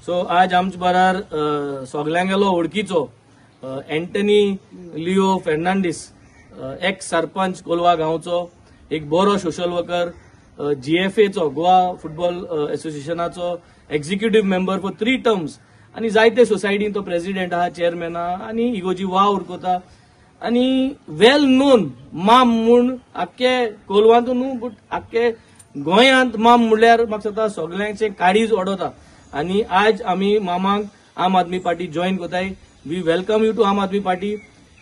So आज आमचे बरार सगल्यांगेलो वळखीचो एंटनी लिओ फेर्नांडीस, एक्स सरपंच कोलवा गांवचो, एक बरो सोशल वर्कर, जीएफएचो गोवा फुटबॉल एसोसिएशनाचो एक्झिक्युटीव मेंबर फॉर 3 टर्म्स आनी जायते सोसायटीन तो प्रेसिडेंट आहा, चेअरमॅन आहा आनी इगोजी वावर करता आनी वेल नोन माम म्हूण आख्खे कोलवांत न्हू बट आख्खे गोंयांत माम म्हणल्यार म्हाका दिसता सगल्यांचे काळीज ओडता. आनी आज आमी मामाक आम आदमी पार्टी जॉयन करताय. We welcome you to Aam Aadmi Party.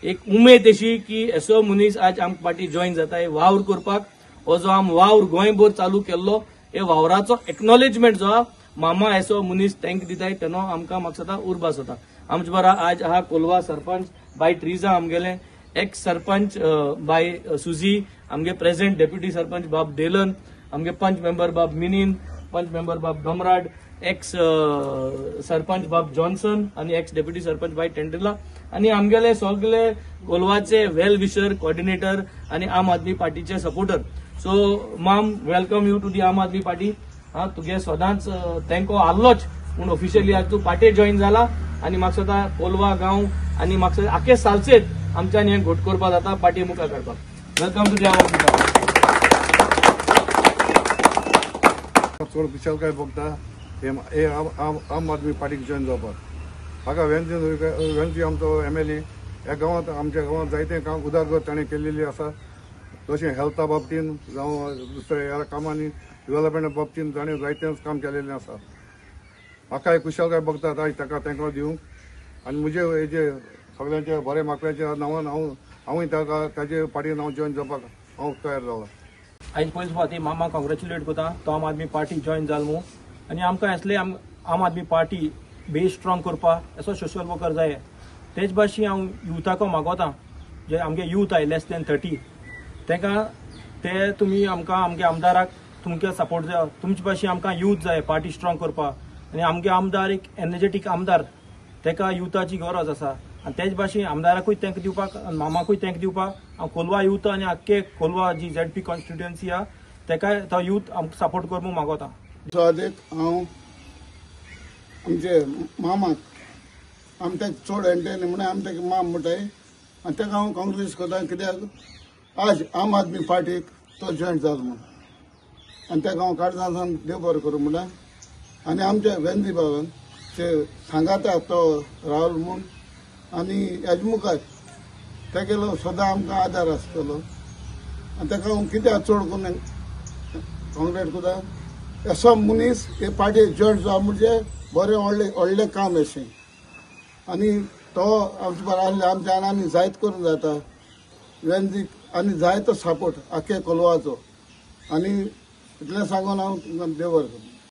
एक उमेद अशी की असो मनीस आज आम पार्टी जॉयन जाताय वावर करपाक. हो जो आम वावर गोंयभर चालू केल्लो हे वावराचो एक्नॉलेजमेंट जो आहा मामा असो मनीस thank दिताय तेन्ना आमकां म्हाका दिसता उर्बा जाता. आमचे बरा आज आहा कोलवा सरपंच बाय ट्रिजा, आमगेले एक्स सरपंच बाय सुजी, आमगे प्रेझेंट डेप्युटी सरपंच बाब डेलन, आमगे पंच मेंबर बाब मिनीन, पंच मेंबर बाब डोमराड, एक्स सरपंच बाब जॉन्सन आनी एक्स डेप्युटी सरपंच बाय टेंड्रिला आनी आमगेले सगळे कोलवाचे वेल विशर, कोऑर्डिनेटर आनी आम आदमी पार्टीचे सपोर्टर. सो माम, welcome you to the Aam Aadmi Party. हा तुगे सदांच तेंको आहलोच पूण ऑफिशियली आज तूं पार्टी जॉयन जाला आनी म्हाका दिसता कोलवा गांव आनी म्हाका दिसता आख्खे सालसेत आमच्यान हें घोट करपाक जाता पार्टी मुखार काडपाक. Welcome to the Aam Aadmi Party. चड कुशलकाय भोगता हे आम आदमी पार्टीक जॉयन जावपाक. हाका वेन्सी आमचो MLA ह्या गांवांत आमच्या गांवांत जायते काम उदरगत ताणें केल्लेली आसा. तशें हेल्था बाबतीन जावं दुसऱ्या ह्या कामांनी डेव्हलपमेंटा बाबतीन ताणें जायतेंच काम केलेलें आसा. म्हाकाय कुशलकाय भोगता आयज ताका तेंको दिवंक आनी म्हजे हेजे सगळ्यांच्या बरें माकड्याच्या नांवान हांवूय ताका ताजे पार्टीन हांव जॉयन जावपाक हांव तयार जाला. आयज पयलीं सुवाती मामा कॉंग्रेच्युलेट करता, तो आम आदमी पार्टी जॉयन जाल म्हूण. आनी आमकां असले आम आदमी पार्टी बेस स्ट्रॉंग करपाक असो सोशल वर्कर जाय. तेच भाशेन हांव युथाको मागोता, जे आमगे यूथ आय लेस दॅन 30 तांकां ते तुमी आमकां आमगे आमदाराक तुमकां सपोर्ट जाय. तुमचे भाशेन आमकां यूथ जाय पार्टी स्ट्रॉंग करपाक. आनी आमगे आमदार एक एनर्जेटीक आमदार, ताका युथाची गरज आसा. आनी तेच भाशेन आमदाराकूय तेंक दिवपाक, मामाकूय तेंक दिवपाक हांव कोलवा यूथ आनी आख्खे कोलवा जी ZP constituency आहा ताकाय तो यूथ आमकां सपोर्ट कर म्हूण मागोता. सुवातेक हांव आमचे मामाक आम ताका चड एंटनी म्हणून आम ताका माम म्हणटाय आनी ताका हांव काँग्रेस करता कित्याक आज आम आदमी पार्टीक तो जॉयन जालो म्हूण आनी ताका हांव काळजान देव बरें करूं म्हणटा. आनी आमच्या वेंदी बाबान ते सांगाता तो राहुल म्हूण आनी हेज मुखार तेगेलो सदां आमकां आदार आसतलो आनी ताका हांव कित्याक चड करून कॉंग्रेट करता. असो मनीस हे पार्टी जॉयन जावप म्हणजे बरें व्हडलें व्हडलें काम अशें आनी तो आमचे बरें आसले आमच्या आनी जायत करून जाता वेंजीक आनी जायतो सपोर्ट आख्खे कोलवाचो. आनी इतलें सांगून हांव तुमकां देव बरें करूं.